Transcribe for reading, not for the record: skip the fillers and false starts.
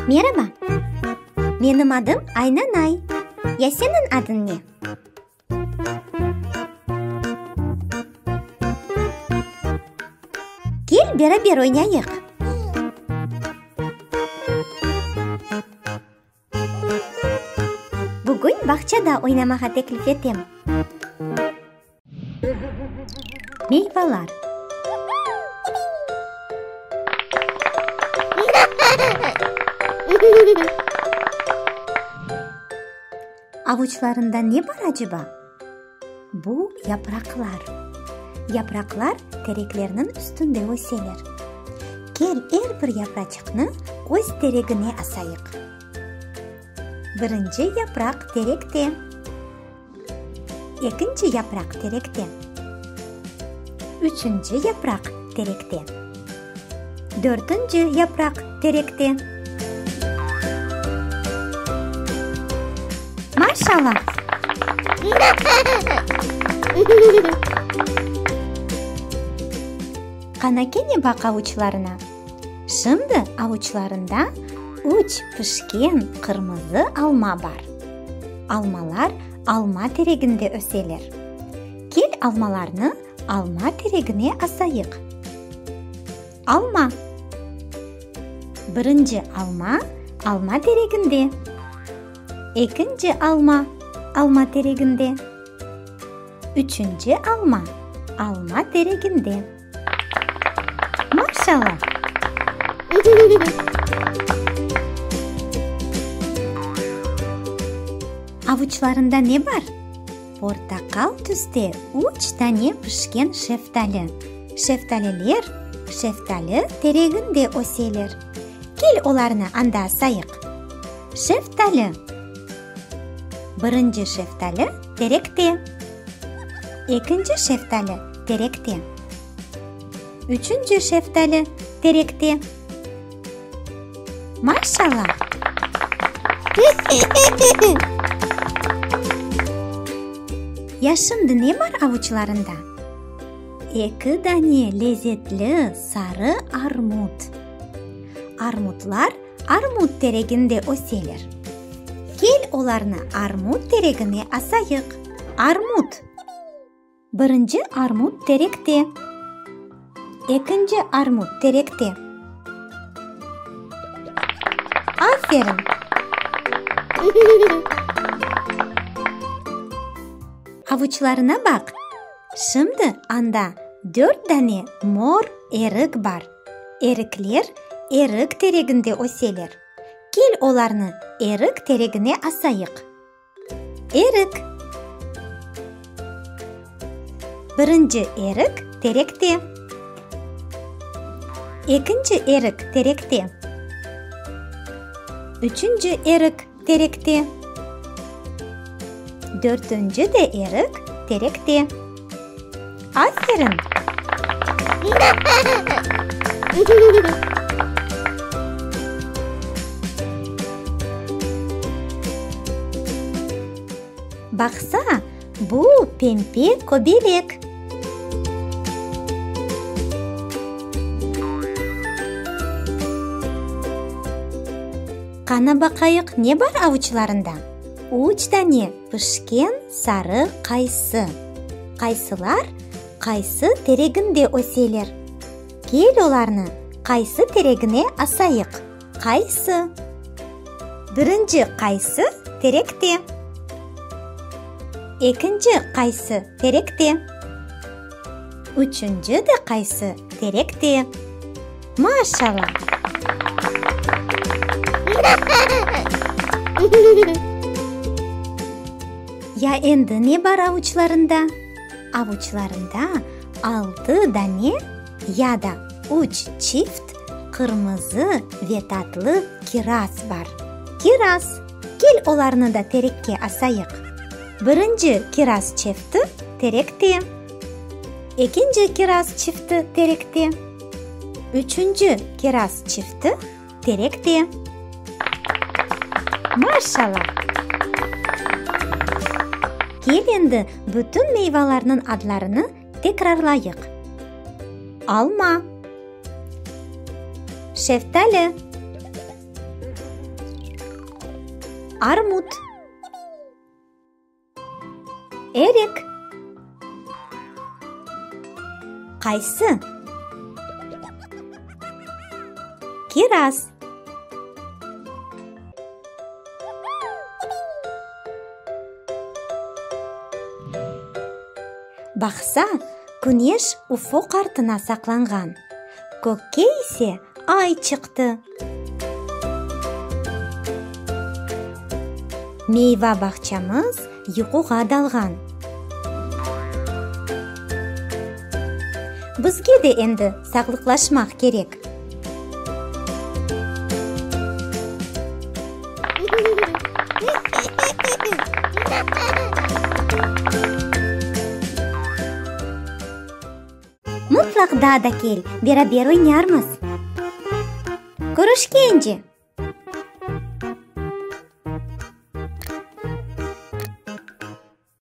Meraba! Menim adım Aynanay. Ya seniñ adıñ ne? Kel, beraber oynayıq! Bugün bağçada oynamağa teklif etem. Meyvalar. Avuçlarında ne bar aceba? Bu yapraqlar. Yapraqlar tereklerniñ üstünde öseler. Kel, er bir yapraçıqnı öz teregine asayıq. Birinci yapraq terekte. Ekinci yapraq terekte. Üçünci yapraq terekte. Dörtünci yapraq terekte. Maşallah! Qana kene baq avuçlarına. Şimdi avuçlarında üç pişken qırmızı alma bar. Almalar alma tereginde öseler. Kel almalarnı alma teregine asayıq. Alma. Birinci alma alma tereginde. Ekinci alma alma tereginde. Üçünci alma alma tereginde. Maşallah! Avuçlarında ne bar? Portaqal tüste üç tane pişken şeftali. Şeftaliler şeftali tereginde öseler. Kel olarnı anda sayıq. Şeftali. Birinci şeftali terekte. Ekinci şeftali terekte. Üçünci şeftali terekte. Maşallah! Ya şimdi ne bar avuçlarında? Eki dane lezetli sarı armut. Armutlar armut tereginde öseler. Kel olarnı armut teregine asayıq. Armut! Birinci armut terekte. Ekinci armut terekte. Aferin! Avuçlarına baq! Şimdi anda dört dane mor erik bar. Erikler erik tereginde öseler. Kel olarnı erik teregine asayıq. Erik. Birinci erik terekte. Ekinci erik terekte. Üçünci erik terekte. Dörtünci de erik terekte. Aferin! Baqsa, bu pempe köbelek. Qana baqayıq, ne bar avuçlarında? Üç dane pişken sarı qaysı. Qaysılar qaysı tereginde öseler? Kel olarnı qaysı teregine asayıq. Qaysı? Birinci qaysı terekte. Ekinci qaysı terekte. Üçünci de qaysı terekte. Maşallah! Ya endi ne bar avuçlarında? Avuçlarında altı dane ya da üç çift qırmızı ve tatlı kiraz bar. Kiraz! Kel olarnı da terekke asayıq. Birinci kiraz çifti terekte. Ekinci kiraz çifti terekte. Üçünci kiraz çifti terekte. Maşallah! Kel endi bütün meyvalarnıñ adlarını tekrarlayıq. Alma. Şeftali. Armut. Erik. Qaysı? Kiraz. Baqsa, küneş ufuq artına saqlanğan, kökke ise ay çıqtı. Meyva bağçamız yuquğa dalğan. Bizge de endi sağlıqlaşmaq kerek. Mıtlaq daa da kel, beraber oynarmız. Körüşkence!